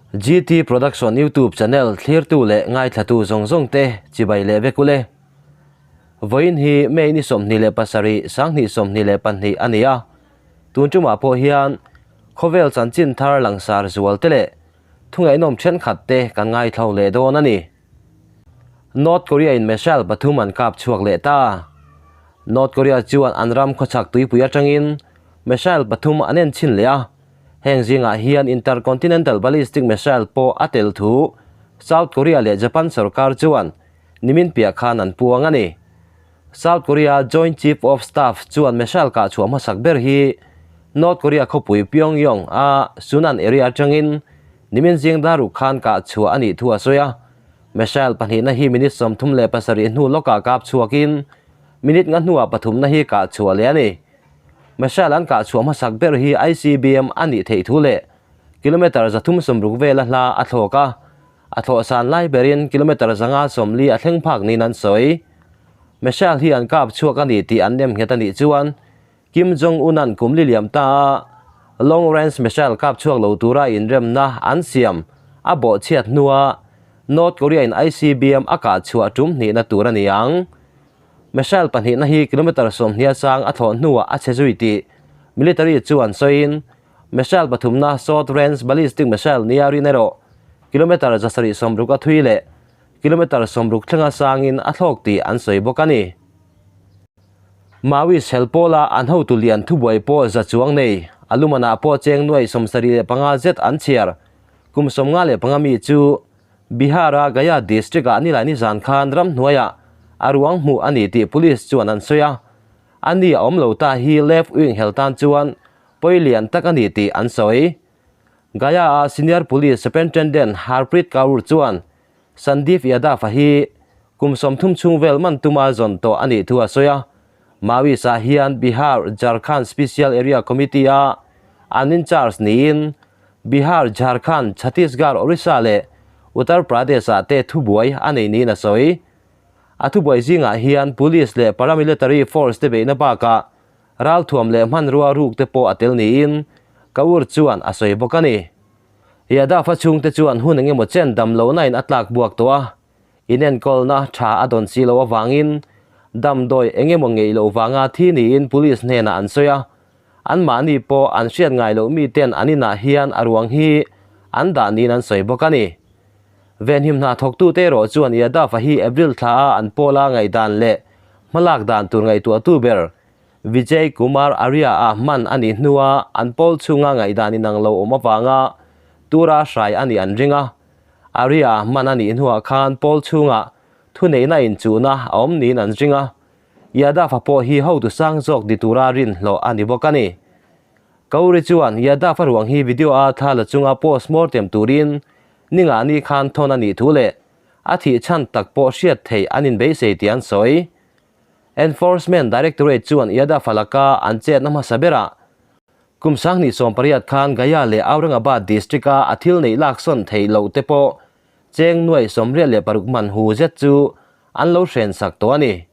GT Production YouTube channel thlirtu leh ngaithlatu zawng zawng te chibai leh vek ule. Vawiin hi May ni 27 2022 a ni a, tun tumah pawh hian khawvel chanchin thar langsar zual te leh thungaihnawm thenkhat te kan ngaithlo leh dawn a ni. North Korea in missile pathum an kap chhuak leh ta. North Korea chuan an ram khawchhak tuipui atangin missile pathum an en chhin leh a, heng zingah hian intercontinental ballistic missile pawh a tel thu South Korea leh Japan sorkar chuan nimin piah khan an puang a ni. South Korea Joint Chief of Staff chuan missile kah chhuah hmasak ber hi North Korea khawpui Pyongyang a Sunan area atangin nimin zing daruk khan kah chhuah a nih thu a sawi a. Missile pahnihna hi minute 37 hnu lawkah kap chhuakin minute nga hnuah pathumna hi kah chhuah leh a ni. Missile an kah chhuah hmasak ber hi ICBM a nih theih thu leh kilometre 360 vela hla a thlawk a, a thlawh san lai berin kilometre 540 a thleng phak niin an sawi. Missile hi an kap chhuak a ni tih an nem nghet a nih chuan Kim Jong Un an kum li liam ta a, long range missile kap chhuak lo tura inremna an siam a bawhchhiat hnua North Korea in ICBM a kah chhuah tum hnihna tur a ni ang. Missile pahnihna hi kilometre 20 sang a thlawh hnuah a chhe zui tih military chuan sawiin missile pathumna short range ballistic missile nia rin erawh kilometre 760 a thui leh kilometre 60 thlenga sangin a thlawk tih an sawi bawk a ni. Maoist hel pawla an hotu lian thubuai pawh za chuang nei, a lumanah pawh cheng nuai 75 zet an chhiar. Kum 55 mi chu Bihar-a Gaya district-ah Nilaini zan khan ramhnuaiah a ruang hmuh a ni tih police chuan an sawi a. A ni a awm lo ta hi left wing hel tan chuan pawi lian tak a ni tih an sawi. Gaya-a senior police superintendent Harpreet Kaur chuan Sandeep Yadav-a hi kum 30 chhung vel man tuma zawn tawh a nih thu a sawi a. Maoist-ah hian Bihar Jharkhand Special Area Committee-a an in charge niin Bihar, Jharkhand, Chhattisgarh, Orissa leh Uttar Pradesh-ah te thubuai a nei niin a sawi. A thubuai zingah hian police leh paramilitary force te beihna bakah ralthuam leh hmanrua ruk te pawh a tel niin Kaur chuan a sawi bawk a ni. Yadav-a chhungte chuan hun engemaw chen dam lohna in a tlak buak tawh a, inenkawlna tha a dawn si loh avangin damdawi engemaw ngeih loh vanga thi niin police hnenah an sawi a, anmahni pawh an hriat ngai loh miten an inah hian a ruang hi an dah niin an sawi bawk a ni. Venhim hna thawktute erawh chuan Yadav-a hi April thla a an pawla ngaihdan leh hmalak dan tur ngaihtuahtu ber Vijay Kumar Arya-a hman a nih hnua an pawl chhunga ngaihdan inang lo awm avanga tura hrai a nih an ring a. Arya hman a nih hnuah khan pawl chhungah thuneihna inchuhna a awm niin an ring a. Yadav-a pawh hi hotu sang zawk ni tura rinhlawh a ni bawk a ni. Kauri chuan Yadav-a ruang hi video-a thla la chunga postmortem turin ningah ni khan thawn a nih thu leh a thih chhan tak pawh hriat theih an inbeisei tih an sawi. Enforcement Directorate chuan Yadav-a laka an chetna hmasa berah kum 2018 khan Gaya leh Aurangabad district-a a thil neih laksawn theih loh te pawh cheng nuai 86 man hu zet chu an lo hren sak tawh a ni.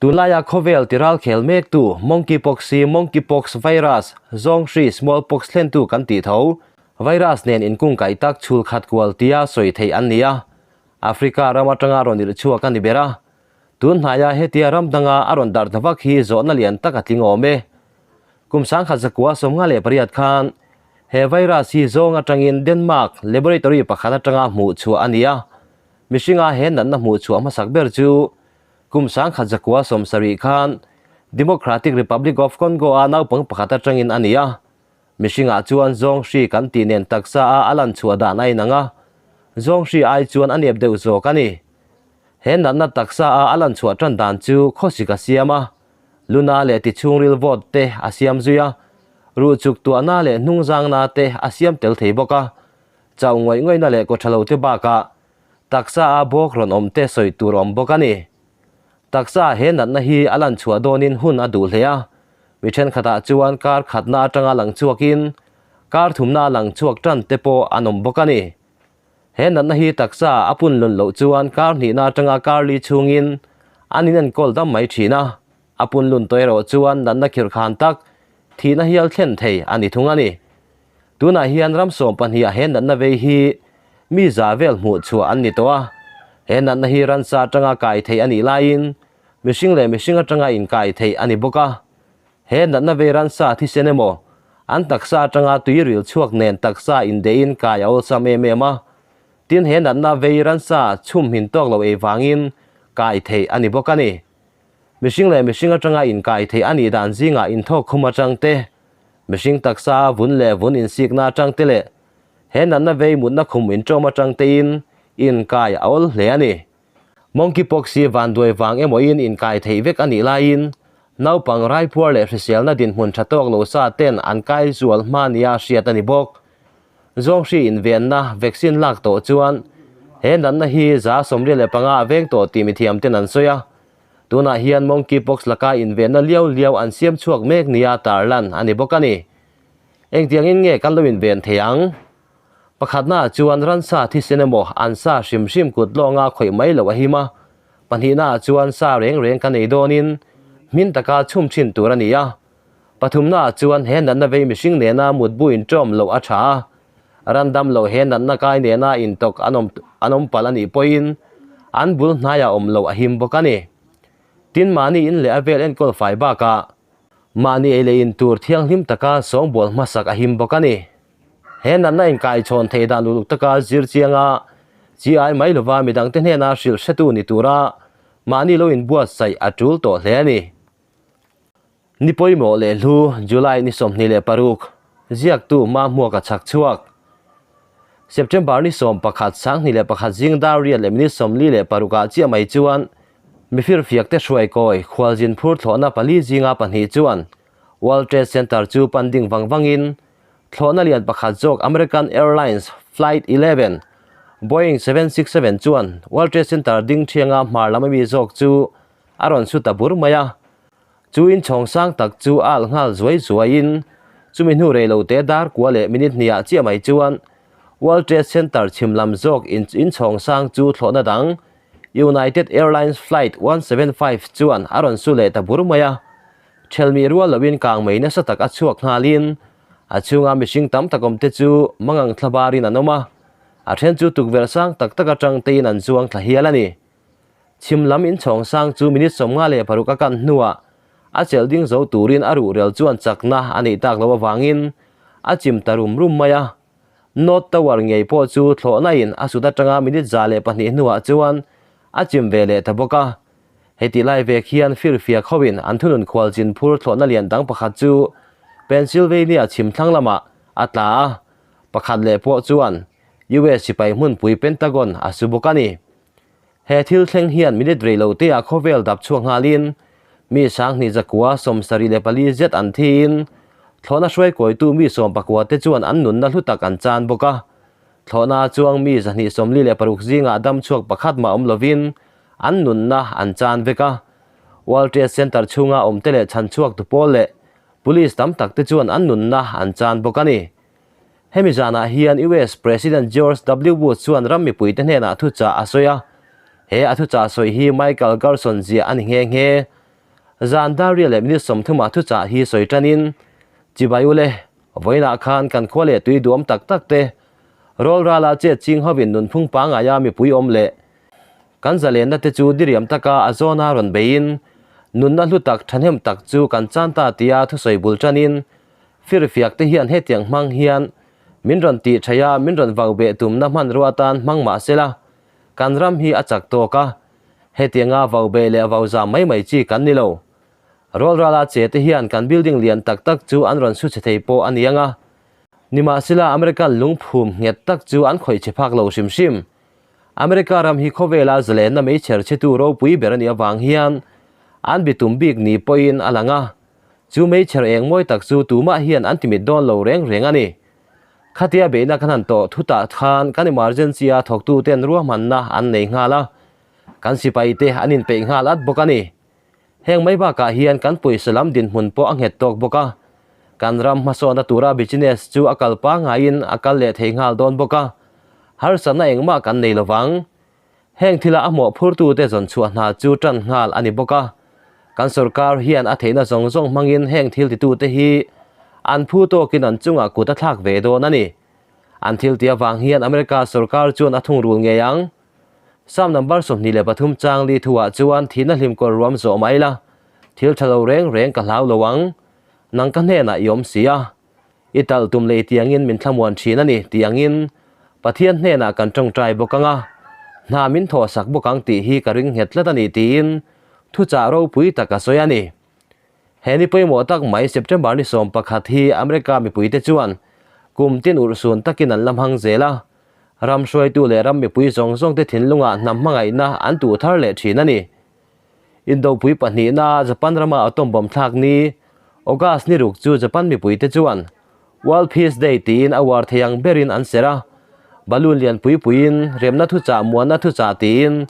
Tunlaia khawvel tiral khel mektu monkeypox hi monkeypox virus, zawng hri smallpox thlentu kan tih tho, virus nen inkungkaih tak chhul khat kual tia sawi theih an ni a. Africa ram atanga rawn irh chhuak a ni ber a. Tun hnaia hetia ram danga a rawn darh ta vak hi zawhna lian tak a tling awm e. Kum 1958 khan he virus hi zawng atangin Denmark laboratory pakhat atanga hmuh chhuah a ni a. Mihringa he natna hmuh chhuah hmasak ber chu kum 1970 khan Democratic Republic of Congo a naupang pakhat atangin a ni a. Mihringah chuan zawng hri kan tih nen taksa a a lan chhuah dan a inang a, zawng hri ai chuan a nep deuh zawk a ni. He natna taksa a a lan chhuah tan dan chu khawsik a siam a, luna leh tichhungril vawt te a siam zui a, ruh chuk tuahna leh hnungzangna te a siam tel thei bawk a, chauh ngawih ngawihna leh kawthalo te bakah taksa a bawk rawn awm te sawi tur awm bawk a ni. Taksa he natna hi a lan chhuah dawnin hun a duh hle a, mi thenkhatah chuan kar khatna atanga lang chhuakin kar thumna lang chhuak tan te pawh an awm bawk a ni. He natna hi taksa a pun lun loh chuan kar hnihna atanga kar li chhungin an inenkawl dam mai thin a, a pun lun tawh erawh chuan natna khirh khan tak thihna hial thlen thei a ni thung a ni. Tunah hian ram 12 ah he natna vei hi mi za vel hmuh chhuah an ni tawh a. He natna hi ransa atanga kai theih a nih laiin mihring leh mihring atanga inkai theih a ni bawk a. He natna vei ransa thisen emaw an taksa atanga tui ril chhuak nen taksa indehin kai a awlsam em em a. Tin he natna vei ransa chhum hmin tawk lo ei vangin kai theih a ni bawk a ni. Mihring leh mihring atanga inkai theih a nih dan zingah inthawk khum atang te, mihring taksa vun leh vun insikna atang te leh he natna vei mutna khum inṭawm atang tein inkai a awl hle a ni. Monkeypox hi vanduai vang emawin inkai theih vek a nih laiin naupang raipuar leh hriselna dinhmun tha tawk lo sa ten an kai zual hma nia hriat a ni bawk. Zawnghri invenna vaccine lak tawh chuan he natna hi 75% a veng tawh tih mithiam ten an sawi a. Tunah hian monkeypox laka invenna liau liau an siam chhuak mek nia tarlan a ni bawk a ni. Engtiangin nge kan lo inven thei ang? Pakhatnaah chuan ransa thisen emaw an sa hrim hrim kut lawnga khawih mai loh a him a. Pahnihnaah chuan sa reng reng kan ei dawnin hmin taka chhum thin tur a ni a. Pathumnaah chuan he natna vei mihring nena mutbu inṭawm loh a ṭha a, randam loh he natna kai nena intawk an awm an awm palh a nih pawhin an bul hnaiah awm loh a him bawk a ni. Tin, mahni in leh a vel enkawl fai bakah mahni ei leh in tur thianghlim taka sawngbawl hmasak a him bawk a ni. He natna inkaichhawn theih dan uluk taka zir chianga chi ai mai lova midangte hnena hrilh hretu ni tura mahni lo inbuatsaih a ṭul tawh hle a ni. Ni pawimawh leh hlu July ni 26, ziaktu Mahmuaka chhak chhuak. September ni 11, 2001 zing dar riat leh minute 46 ah chiah mai chuan mifirfiak te hruai kawi khualzin phur thlawhna pali zinga pahnih chuan World Trade Center chu pan ding vang vangin thlawhna lian pakhat zawk American Airlines Flight 11 Boeing 767 chuan World Trade Center ding thianga hmar lam ami zawk chu a rawn su ta bur mai a. Chu inchhawng sang tak chu a alh nghal zuai zuaiin chumi hnu rei lo te dar kua leh minute hniah chiah mai chuan World Trade Center chhim lam zawk inchhawng sang chu thlawhna dang United Airlines Flight 175 chuan a rawn su leh ta bur mai a. Thelmih rual loin kang mai nasa tak a chhuak nghalin a chhunga mihring tam tak awmte chu mangang thla barin an awm a, a then chu tukverh sang tak tak atang tein an zuang thla hial a ni. Chhim lam inchhawng sang chu minute 56 a kan hnuah a chelh ding zo turin a ruhrel chuan chakna a neih tak loh avangin a chim ta rum rum mai a. North Tower ngei pawh chu thlawhna in a sut atanga minute 102 hnuah chuan a chim ve leh ta bawk a. Heti lai vek hian firfiak hoin an thunun khualchin phur thlawhna lian dang pakhat chu Pennsylvania chhim thlang lamah a tla a, pakhat leh pawh chuan US sipai hmunpui Pentagon a su bawk a ni. He thil thleng hian minute rei lo teah khawvel dap chhuak nghalin mi 2174 zet an thiin thlawhna hruaikawitu mi 19 te chuan an nunna hlu tak an chan bawk a. Thlawhna chuang mi 246 zingah dam chhuak pakhat mah awm lovin an nunna an chan vek a. World Trade Center chhunga awmte leh chhanchhuak tu pawl leh police tam tak te chuan an nunna an chan bawk a ni. Hemi zanah hian US President George W Bush chuan ram mipuite hnenah thuchah a sawi a, he a thuchah sawi hi Michael Garson ziah a ni nghe nghe. Zan dar riat leh minute 30 ah thuchah hi sawi tanin, Chibai ule, vawiinah khan kan khua leh tui duam tak tak te, rawl rala chet ching hovin nunphung pangaia mipui awm leh kan zalenna te chu diriam taka a zawna rawn beiin nunna hlu tak thahnem tak chu kan chan ta tia thusawi bul tanin Firfiak te hian hetiang hmang hian min rawn tih theih a, min rawn vau beh tumna hmanrua atan hmang mah se la, kan ram hi a chak tawk a, hetianga vau beh leh vau zam mai mai chi kan ni lo. Rawlrala che te hian kan building lian tak tak chu an rawn su chhe thei pawh a ni ang a, nimahsela American lungphum nghet tak chu an khawih chhe phak lo hrim hrim. America ram hi khawvela zalenna meichher chhetu ropui ber a nih avang hian an bitum bik ni pawhin a lang a. Chu meichher eng mawi tak chu tumah hian an timit dawn lo reng reng a ni. Khatia beihna kan han tawh thutah khan kan emergency a thawktu ten ruahmanna an nei nghal a, kan sipai te an inpeih nghal at bawk a ni. Heng mai bakah hian kan pawisa lam dinhmun pawh a nghet tawk bawk a, kan ram hmasawhna tura business chu a kal pangaiin a kal leh thei nghal dawn bawk a, harsatna engmah kan nei lovang. Heng thila a hmuahphurtute zawn chhuah hna chu tan nghal a ni bawk a, kan sorkar hian a theihna zawng zawng hmangin heng thil titute hi An phu tawkin an chungah kut a thlak ve dawn a ni. An thil tih avang hian America sorkar chuan a thungrul ngei ang. Psalm number 23 chang li thuah chuan thihna hlim kawr ruam zawh mai la, thil tha lo reng reng ka hlau lo ang. Nang ka hnenah i awm si a. I talh tum leh i tiangin min thlamuan thin a ni tih angin Pathian hnenah kan tawngtai bawk ang a, hna min thawhsak bawk ang tih hi ka ring nghet tlat a ni tiin thuchah ropui tak a sawi a ni. He ni pawimawh tak mai September ni 11 hi America mipuite chuan kum tin urhsun takin an la hmang zel a, ram hruaitu leh ram mipui zawng zawngte thinlungah hnam hmangaihna an tuh thar leh thin a ni. Indopui pahnihna Japan rama atom bomb thlak ni August ni ruk chu Japan mipuite chuan World Peace Day tiin a uar thei ang berin an serh a, balloon lian pui puiin remna thuchah muanna thuchah tiin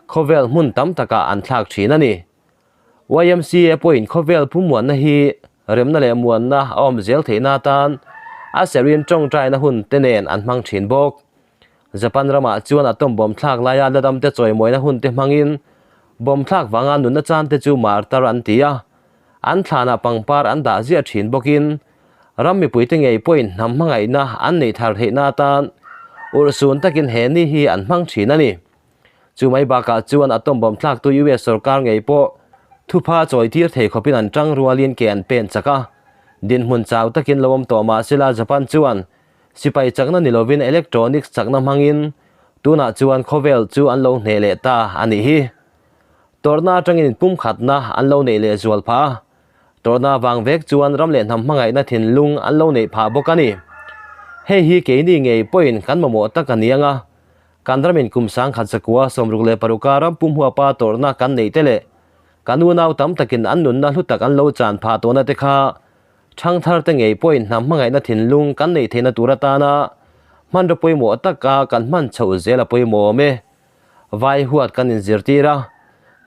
khawvel hmun tam takah an thlak thin a ni. YMCA pawhin khawvel pummuanna hi remna leh muanna a awm zel theihna atan a serhin tawngtaina hun te nen an hmang thin bawk. Japan ramah chuan atom bomb thlak laia ladam te chawimawina hun te hmangin bomb thlak vanga nunna chan te chu martar an ti a, an thlanah pangpar an dah ziah thin bawkin ram mipuite ngei pawhin hnam hmangaihna an neih thar theihna atan urhsun takin he ni hi an hmang thin a ni. Chu mai bakah chuan atom bomb thlaktu US sorkar ngei pawh thupha chawi tir thei khawpin an tang rualin ke an pen chak a, dinhmun chau takin lo awm tawh mahsela Japan chuan Sipai chakna ni lovin electronics chakna hmangin tunah chuan khawvel chu an lo hneh leh ta a nih hi. Tawrhna atangin inpumkhatna an lo neih leh zual phah a, tawrhna vang vek chuan ram leh hnam hmangaihna thinlung an lo neih phah bawk a ni. Hei hi keini ngei pawhin kan mamawh tak a ni ang a, kan ramin kum sangkhat zakua 66 a ram pumhuapa tawrhna kan neih te leh kan unau tam takin an nunna hlu tak an lo chan phah tawhna te kha Thangthar te ngei pawhin hnam hmangaihna thinlung kan neih theihna tur atana hmanraw pawimawh taka kan hman chhoh zel a pawimawh awm e. Vai huat kan inzirtir a,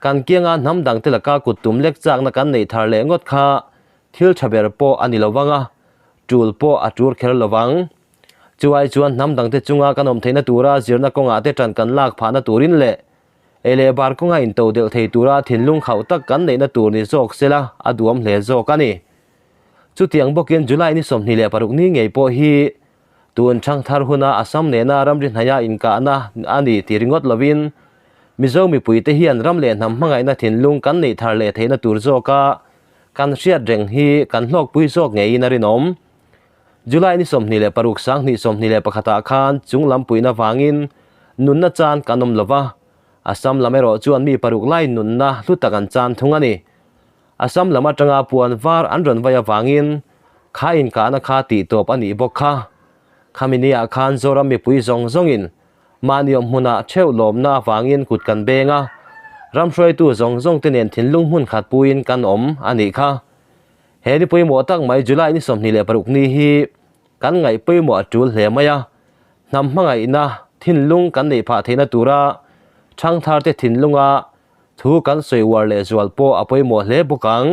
kan kianga hnam dangte laka kut tum lek chakna kan neih thar leh ngawt kha thil tha ber pawh a ni lo vang a, tul pawh a tur kher lo vang. Chuai chuan hnam dangte chunga kan awm theihna tura zirna kawngah te tan kan lak phahna turin leh Ei leh bar kawnga into delh thei tura thinlung khauh tak kan neihna tur ni zawk sela a duam hle zawk a ni. Chutiang bawkin July ni 26 ni ngei pawh hi tun thangthar huna Assam nena ramri hnaia inkahna a ni ti ringawt lovin Mizo mipuite hian ram leh hnam hmangaihna thinlung kan neih thar leh theihna tur zawka kan hriat reng hi kan hlawkpui zawk ngeiin a rinawm. July ni 26 sang hnih 21 ah khan chung lam puihna vangin nunna chan kan awm lova, Assam lam erawh chuan mi paruk lai nunna hlu tak an chan thung a ni. Assam lam atanga puan var an rawn vai avangin kha inkahna kha tih tawp a nih bawk kha. Khami niah khan Zoram mipui zawng zawngin mahni awm hmunah theuh lawmna avangin kut kan beng a, ram hruaitu zawng zawngte nen thinlung hmun khat puiin kan awm a nih kha. He ni pawimawh tak mai July ni 26 ni hi kan ngaih pawimawh a tul hle mai a, hnam hmangaihna thinlung kan neih phah theihna tura thangtharte thinlunga thu kan sawi uar leh zual pawh a pawimawh hle bawk ang.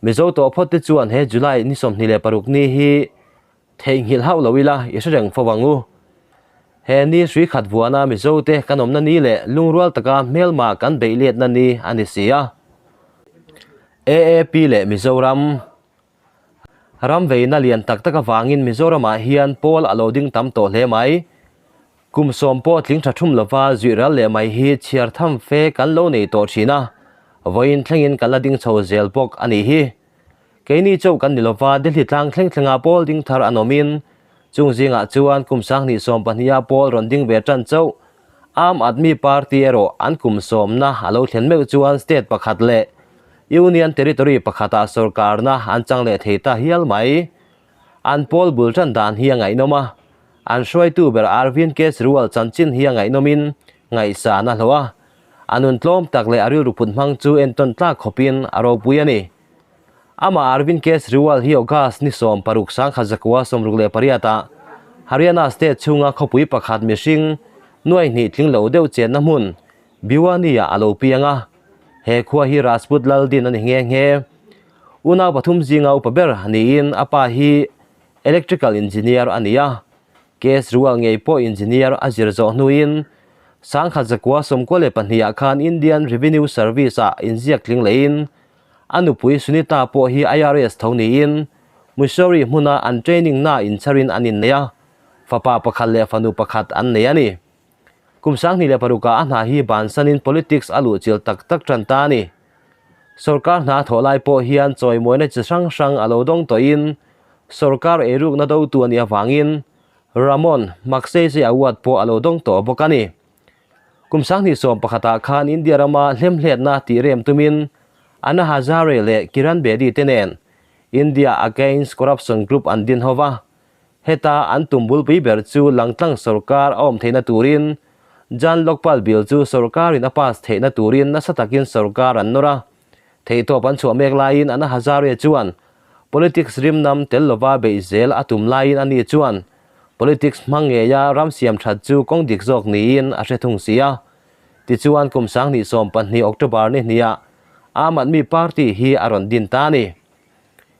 Mizo tawh phawt te chuan he July ni 26 ni hi theihnghilh hauh lo ila i hre reng fo ang u. He ni hrui khat vuana Mizo te kan awmna ni leh lungrual taka hmelma kan beih letna ni a ni si a. AAP leh Mizoram Ram veina lian tak tak avangin Mizoramah hian pawl a lo ding tam tawh hle mai. Kum sawm pawh tling tha thum lova zuih ral leh mai hi chhiar tham fe kan lo nei tawh thin a, vawiin thlengin kan la ding chho zel bawk a nih hi. Keini chauh kan ni lova Delhi tlang thleng thlenga pawl ding thar an awmin chung zingah chuan kum sanghnih sawm pahniha pawl rawn ding ve tan chauh Aam Aadmi Party erawh an kum sawmna a lo thlen meuh chuan state pakhat leh Union Territory pakhatah sorkarna an chang leh thei ta hial mai. An pawl bul tan dan hi a ngaihnawm a, an hruaitu ber Arvind Kejriwal chanchin hi a ngaihnawmin ngaihsan a hlawh a, a nun tlawm tak leh a rilru phut hmang chu entawn tlak khawpin a ropui a ni. Amah Arvind Kejriwal hi August ni 16 sangkhat zakua 68 ah Haryana state chhunga khawpui pakhat mihring nuai hnih tling lo deuh chenna hmun Bhiwani-ah a lo piang a, he khua hi Rajput Laldin a ni nghe nghe. Unau pathum zinga upa ber niin a pa hi electrical engineer a ni a, Kejriwal ngei pawh engineer a zir zawh hnuin sangkhat zakua 92 ah khan Indian Revenue Service ah inziak tling lehin a nupui Sunita pawh hi IRS tho niin Mussoorie hmuna an training na inchharin an innei a, fapa pakhat leh fanu pakhat an nei a ni. Kum 2006 ah a hna hi bansanin politics a luhchilh tak tak tan ta a ni. Sorkar hna thawh lai pawh hian chawimawina chi hrang hrang a lo dawng tawhin sorkar eirukna dotu a nih avangin Ramon Magsaysay Award pawh a lo dawng tawh bawk a ni. Kum 2011 ah khan India rama hlemhletna tih rem tumin Anna Hazare leh Kiran Bedi te nen India Against Corruption Group an din ho va. Heta an tum bulpui ber chu langtlang sorkar a awm theihna turin Jan Lokpal Bill chu sorkarin a pass theihna turin nasa takin sorkar an nawr a. Theihtawp an chhuah mek laiin Anna Hazare chuan politics rimnam tel lova beih zel a tum laiin ani chuan politics hmang ngeia ram siam that chu kawng dik zawk niin a hre thung si a. Tichuan kum 2012 October ni hniah Aam Aadmi Party hi a rawn din ta a ni.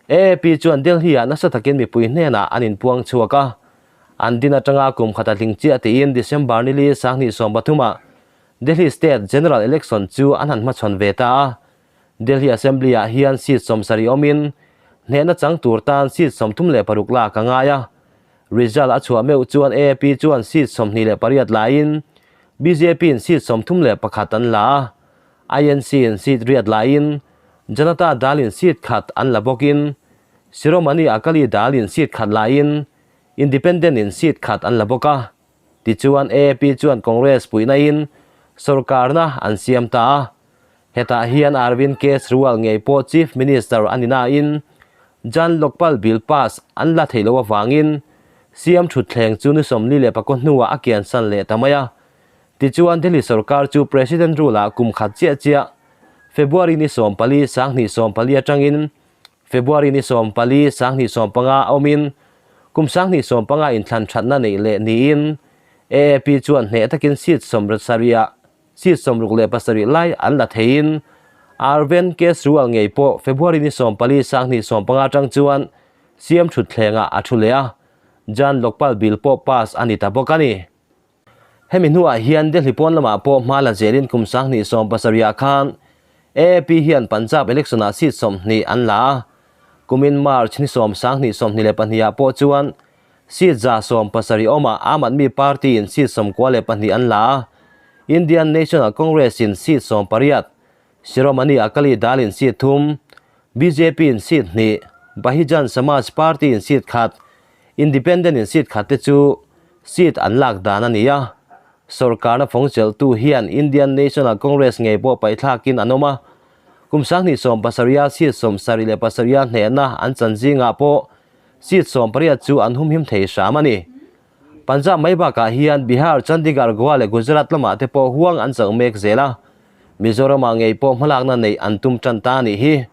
AAP chuan Delhi-ah nasa takin mipui hnenah an inpuang chhuak a. An din atanga kum khat a tling chiah tiin December ni li 2013 ah Delhi State General Election chu an han hmachhawn ve ta a. Delhi Assembly-ah hian seat 70 awmin hnehna chang tur tan seat 36 lak a ngai a. Result a chhuah meuh chuan AAP chuan seat 28 laiin BJP-in seat 31 an la a. INC-in seat riat laiin Janata Dal-in seat khat an la bawkin Shiromani Akali Dal-in seat khat laiin Independent-in seat khat an la bawk a. Tichuan AAP chuan Congress puihnain sorkarna an siam ta a. Hetah hian Arvind Kejriwal ngei pawh Chief Minister a ni nain Jan Lokpal Bill pass an la theih loh avangin siam thutthleng chu ni 44 hnuah a kiansan leh ta mai a. Tichuan Delhi sorkar chu President rule-ah kum khat chiah chiah February ni 14 2014 atangin February ni 14 2015 awmin kum 2015 inthlan thatna neih leh niin AAP chuan hneh takin seat 70 seat 67 lai an la theiin Arvind Kejriwal ngei pawh February ni 14 2015 atang chuan siam thutthlengah a thu leh a, Jan Lokpal Bill pawh pass a ni ta bawk a ni. Hemi hnuah hian Delhi pawn lamah pawh hma la zelin kum 2017 ah khan AAP hian Punjab election ah seat 20 an la a. Kumin March ni 10 2022 ah pawh chuan seat 170 awmah Aam Aadmi Party in seat 92 an la a. Indian National Congress in seat 18, Shiromani Akali Dal in seat 3, BJP in seat 2, Bahijan Samaj Party in seat 1, Independent in seat khat te chu Seat an lak dan a ni a, sorkarna fawng chelhtu hian Indian National Congress ngei pawh paihthlakin an awm a, kum 2017 seat 77 hnehna an chan zingah pawh seat 18 chu an humhim thei hram a ni. Punjab mai bakah hian Bihar, Chandigarh, Goa leh Gujarat lamah te pawh huang an chauh mek zel a, Mizoramah ngei pawh hmalakna neih an tum tan ta a nih hi.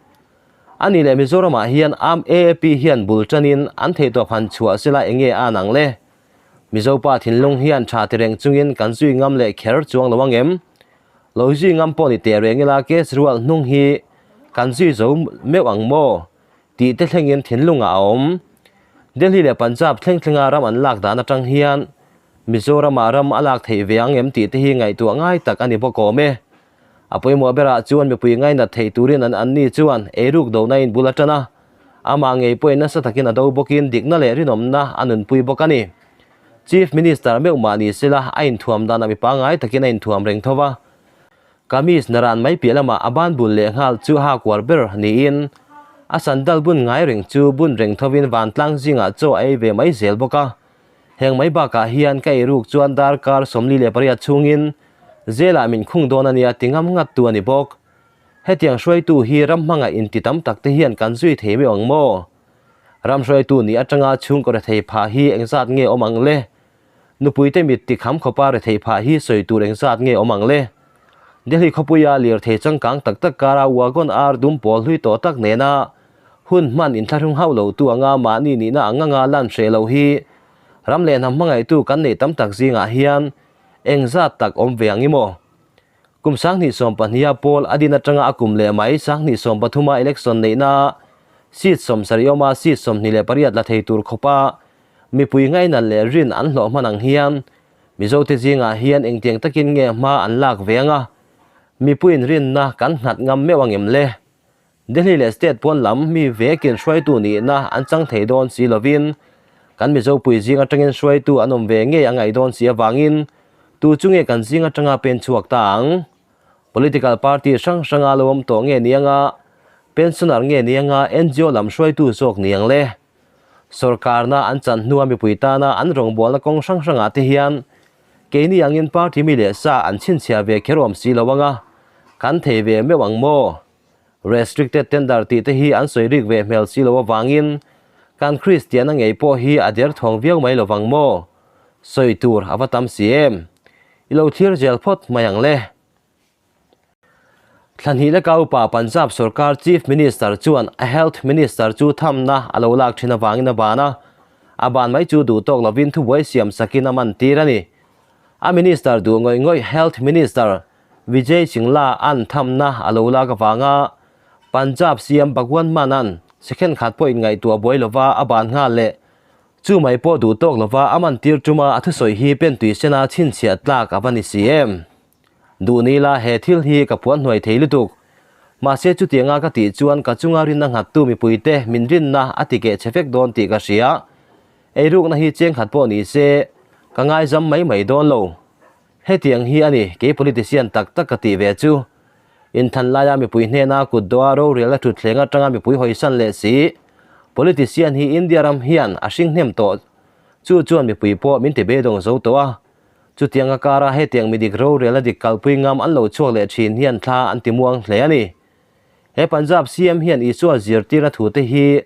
A nih leh Mizoramah hian am AAP hian bul tanin an theihtawp han chhuah sela enge a an ang le? Mizopa thinlung hian tha ti reng chungin kan zui ngam leh kher chuang lo angem? Lo zui ngam pawh ni teh reng ila Kejriwal hnung hi kan zui zo meuh ang maw? tih te thlengin thinlungah a awm. Delhi leh Punjab thleng thlenga ram an lak dan atang hian Mizoramah ram a lak theih ve ang em tih te hi ngaihtuah ngai tak a ni bawk awm e. A pawimawh berah chuan mipui ngainat theih turin an anni chuan eiruk dohna in bul a tan a, amah ngei pawhin nasa takin a do bawkin dikna leh rinawmna a nunpui bawk a ni. Chief Minister meuh mah ni sela a inthuam danah mi pangngai takin a inthuam reng tho va, kamis naran mai piah lamah a ban bul leh nghal chu ha kuar ber niin a sandal bun ngai reng chu bun reng thovin vantlang zingah chaw a ei ve mai zel bawk a. Heng mai bakah hian ka eiruk chuan darkar 48 chhungin Zelah min khung dawn a nia ti ngam ngat tu a ni bawk. Hetiang hruaitu hi ram hmangah inti tam tak te hian kan zui thei meuh ang maw? Ram hruaitu nih atanga chhungkaw rethei phah hi engzat nge awm ang le? Nupuite mit ti kham khawpa rethei phah hi sawi tur engzat nge awm ang le? Delhi khawpuia lirthei changkang tak tak kara wagon ar dum pawl hlui tawh tak nena hun hman inthlahrung hauh lo tu anga mahni nihna ang anga lan hreh loh hi ram leh hnam hmangaihtu kan neih tam tak zingah hian Engzat tak awm ve ang i maw? Kum 2012 pawl a din atanga a kum leh mai 2013 election neihna seat 70 awma seat 28 la thei tur khawpa mipui ngainat leh rin an hlawh hman ang hian Mizote zingah hian engtiang takin nge hma an lak ve anga mipuiin rinna kan nghat ngam meuh ang em le? Delhi leh state pawn lam mi vekin hruaitu nihna an chang thei dawn si lovin kan Mizopui zing atangin hruaitu an awm ve ngei a ngaih dawn si avangin tu chu nge kan zing atanga pen chhuak ta ang? Political party hrang hranga lo awm tawh nge ni anga pensioner nge ni anga NGO lam hruaitu zawk ni ang le? Sorkarna an chan hnua mipui tana an rawngbawlna kawng hrang hrangah te hian keini angin party mi leh sa an chhinchhiah ve kher awm si lo anga kan thei ve meuh ang maw? Restricted tender tih te hi an sawi rik ve hmel si lo avangin kan Kristianna ngei pawh hi a derthawng viau mai lovang maw? Sawi tur a va tam si em? I lo thlir zel phawt mai ang le. Thlanhnih leka upa Punjab sorkar Chief Minister chuan a Health Minister chu thamna a lo lak thin avangin a ban a, a ban mai chu duh tawk lovin thubuai siam sakin a man tir a ni. A Minister duh ngawih ngawih Health Minister Vijay Singla an thamna a lo lak avanga Punjab CM Bhagwant Mann-a'n second khat pawh inngaihtuah buai lova a ban nghal leh chu mai pawh duh tawk lova a man tir tuma a thusawi hi pentui sena chhinchhiah tlak a va ni si em? Duh ni la he thil hi ka puan hnuai thei lutuk. Mahse chutianga ka tih chuan ka chunga rinna nghattu mipuite min rinna a ti keh chhe vek dawn tih ka hria. Eirukna hi cheng khat pawh ni se ka ngaizam mai mai dawn lo. Hetiang hi a ni kei politician tak tak ka tih ve chu. Inthan laia mipui hnena kut dawha rorelna thutthleng atanga mipui hawisan leh si politician hi India ram hian a hring hnem tawh. Chu chuan mipui pawh min ti beidawng zo tawh a. Chutiang a kara hetiang midik rorelna dik kalpui ngam an lo chhuak leh thin hian thla an ti muang hle a ni. He Punjab CM hian Isua zirtirna thute hi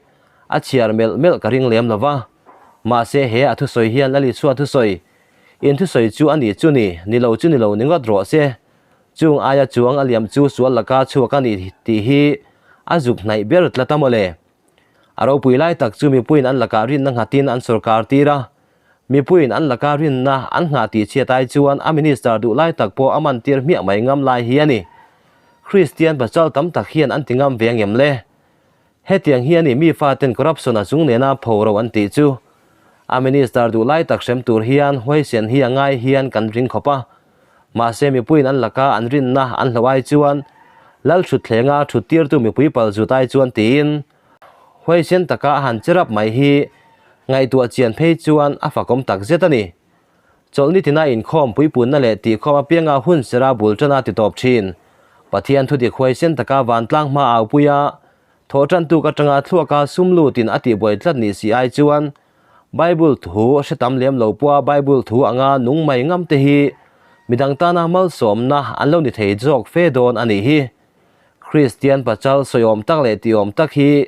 a chhiar melh melh ka ring lem lova. Mahse he a thusawi hian Lal Isua thusawi In thusawi chu a ni chu ni, ni lo chu ni lo ni ngawt rawh se. Chung aia chuang a liam chu sual laka chhuak a ni tih hi a zuk hnaih ber tlat a mawle. A ropui lai tak chu mipuiin an lakah rinna nghatin an sawrkar tir a. Mipuiin an laka rinna an nghah tih chhiat ai chuan a minister duh lai tak pawh a man tir hmiah mai ngam lai hi a ni. Kristian pasal tam tak hian an ti ngam ve angem le? Hetiang hi a ni mi faten corruption a chung nena pho ro an tih chu. A minister duh lai tak hrem tur hian huaisen hi a ngai hian kan ring khawp a. Mahse mipuiin an laka an rinna an hloh ai chuan Lal Thutthlenga thuttirtu mipui pal zut ai chuan tiin huaisen taka a han che rap mai hi ngaihtuah chian phei chuan a fakawm tak zet a ni. Chawlhni tina inkhawm puipunna leh tihkhawm apianga hun sera bul tana ti tawp thin. Pathian thudik huaisen taka vantlang hma aupuia thawh tantuk atanga thluaka sum lutin a tihbuai tlat ni si ai chuan Bible thu hre tam lem lo pawha Bible thu anga nung mai ngam te hi midang tana malsawmna an lo ni thei zawk fe dawn a nih hi. Kristian pachal sawiawm tak leh tiawm tak hi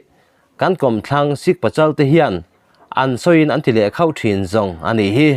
kan kawmthlang Sikh pachal te hian an sawiin an ti leh khauh thin zawng a nih hi.